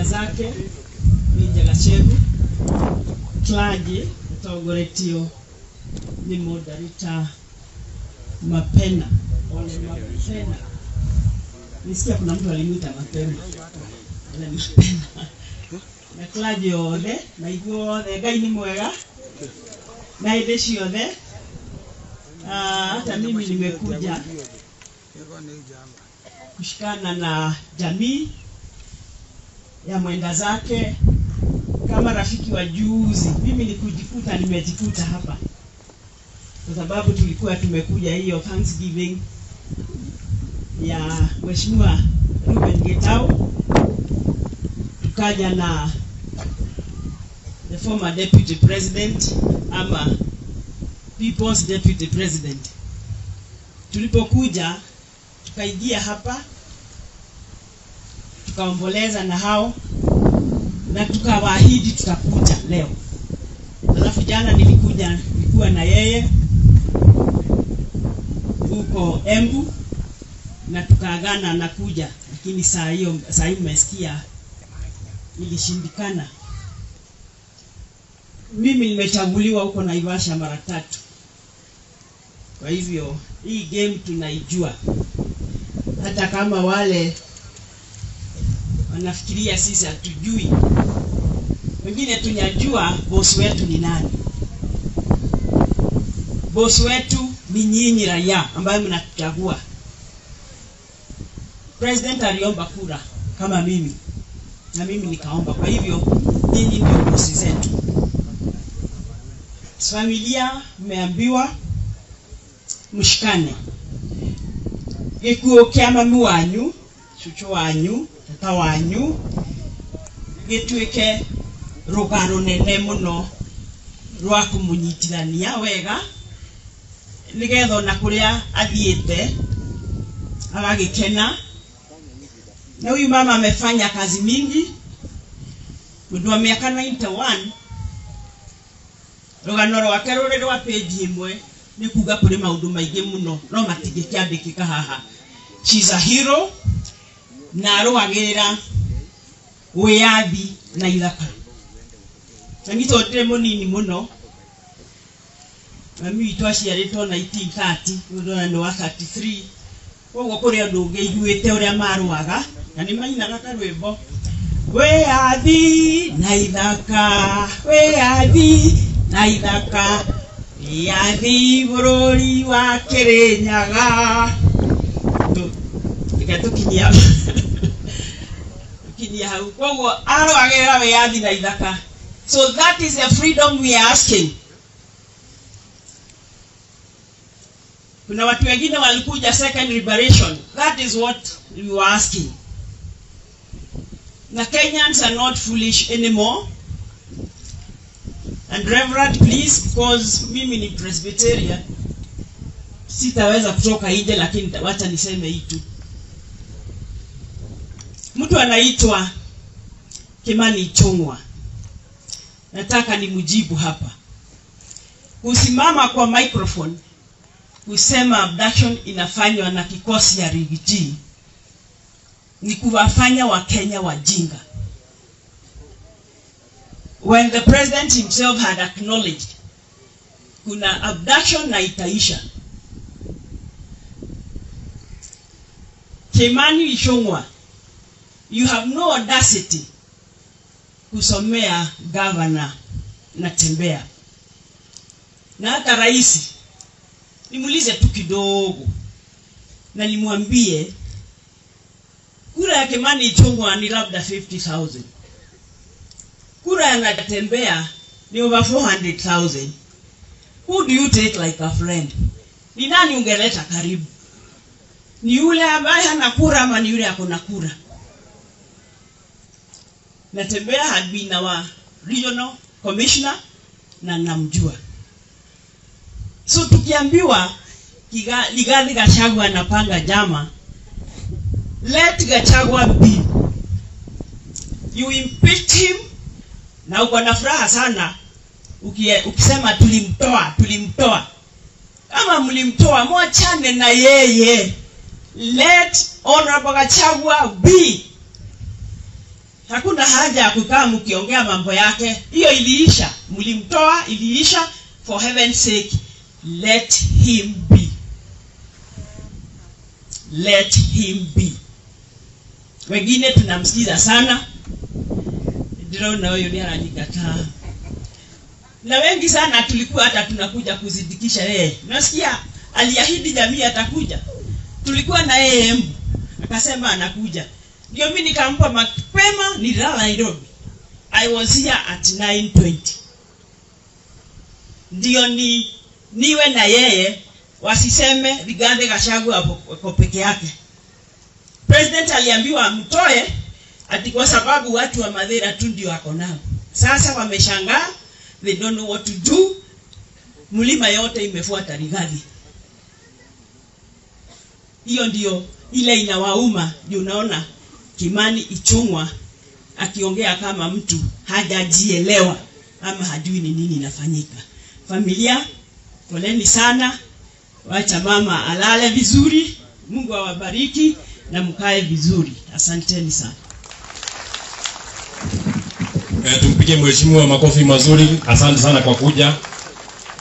Mwenda zake Minja Gachegu, clergy ĩtongoretio nĩ moderator Mapena, Ole Mapena. Nisikia kuna mtu alimwita Mapema. Ole Mapena. Na clergy yothe na ithuothe, Ngai nĩ mwega na hĩndĩ ciothe. Hata mimi nimekuja kushikana na jamii ya Mwenda Zake kama rafiki wa juzi. Mimi ni kujikuta nimejikuta hapa kwa sababu tulikuwa tumekuja hiyo Thanksgiving ya Mheshimiwa Ruben Gitau, tukaja na the former deputy president ama People's Deputy President. Tulipokuja tukaingia hapa tukaomboleza na hao na tukawaahidi tutakuja leo. Alafu jana nilikuja, nilikuwa na yeye huko Embu na tukaagana na kuja, lakini saa hiyo, saa hii mmesikia ilishindikana. Mimi nimechaguliwa huko Naivasha mara tatu, kwa hivyo hii game tunaijua, hata kama wale wanafikiria sisi hatujui, wengine tunajua bosi wetu ni nani. Bosi wetu ni nyinyi raia ambayo mnatuchagua. President aliomba kura kama mimi na mimi nikaomba, kwa hivyo nyinyi ndio bosi zetu. Familia mmeambiwa mshikane. Gĩkuũ kĩa mami wanyu, cucu wanyu, tata wanyu gĩtuĩke rũgano nene mũno rwa kũmũnyitithania wega nĩgetha ona kũrĩa athiĩte agagĩkena. Na huyu mama amefanya kazi mingi, mũndũ wa miaka 91, rũgano rwake rũrĩ rwa page ĩmwe nĩ kuga kũrĩ maũndũ maingĩ mũno no matingĩkĩandĩkĩka haha. She's a hero na arũagĩrĩra wĩyathi na ithaka. Na niĩ tondũ ndĩrĩ mũnini mũno, mami witũ aciarĩtwo 1930, ũndũ nĩ wa 33, koguo kũrĩ ũndũ ũngĩ iguĩte ũrĩa marũaga na nĩ mainaga karwĩmbo wĩyathi na ithaka, wĩyathi na ithaka, wĩyathi bũrũri wa Kĩrĩnyaga. Reke tũkinyia hau. Koguo arũagĩrĩra wĩyathi na ithaka. So that is the freedom we are asking. Kuna watu wengine walikuja second liberation. That is what we were asking. Na Kenyans are not foolish anymore. And Reverend, please, because mimi ni Presbyterian, sitaweza kutoka nje, lakini wacha niseme hii tu. Mtu anaitwa Kimani Ichung'wa, nataka nimjibu hapa. Kusimama kwa microphone kusema abduction inafanywa na kikosi ya Riggy G ni kuwafanya Wakenya wajinga. When the president himself had acknowledged kuna abduction na itaisha. Kimani Ichung'wa, you have no audacity kusomea governor na Tembea. Na hata rais nimuulize tu kidogo na nimwambie kura ya Kimani Ichung'wa ni labda 50,000. Kura ya Natembeya ni over 400,000. Who do you take like a friend? Ni nani ungeleta karibu? Ni yule ambaye hana kura ama ni yule ako na kura? Natembeya had been our regional commissioner na namjua. So tukiambiwa Rigathi Gachagua anapanga jama, let Gachagua be. You impeach him na uko na furaha sana ukisema tulimtoa, tulimtoa. Kama mlimtoa, mwachane na yeye. Let Honorable Gachagua be. Hakuna haja ya kukaa mkiongea mambo yake, hiyo iliisha, mlimtoa, iliisha. For heaven's sake, let him be, let him be. Wengine tunamsikiza sana, ndĩrona ũyũ nĩ aranyikataa na wengi sana tulikuwa hata tunakuja kuzindikisha yeye. Nasikia aliahidi jamii atakuja, tulikuwa na yeye Embu, akasema anakuja, ndio mimi nikampa mapema, nililala Nairobi. I was here at 9:20 ndio ni niwe na yeye, wasiseme Rigathi Gachagua ako peke yake. President aliambiwa amtoe ati kwa sababu watu wa Mathira tu ndio ako nao. Sasa wameshangaa, they don't know what to do. Mlima yote imefuata Rigathi. Hiyo ndio ile inawauma, ndio unaona Kimani Ichung'wa akiongea kama mtu hajajielewa ama hajui ni nini inafanyika. Familia, poleni sana, wacha mama alale vizuri. Mungu awabariki na mkae vizuri. Asanteni sana. Tumpigie mheshimiwa makofi mazuri. Asante sana kwa kuja.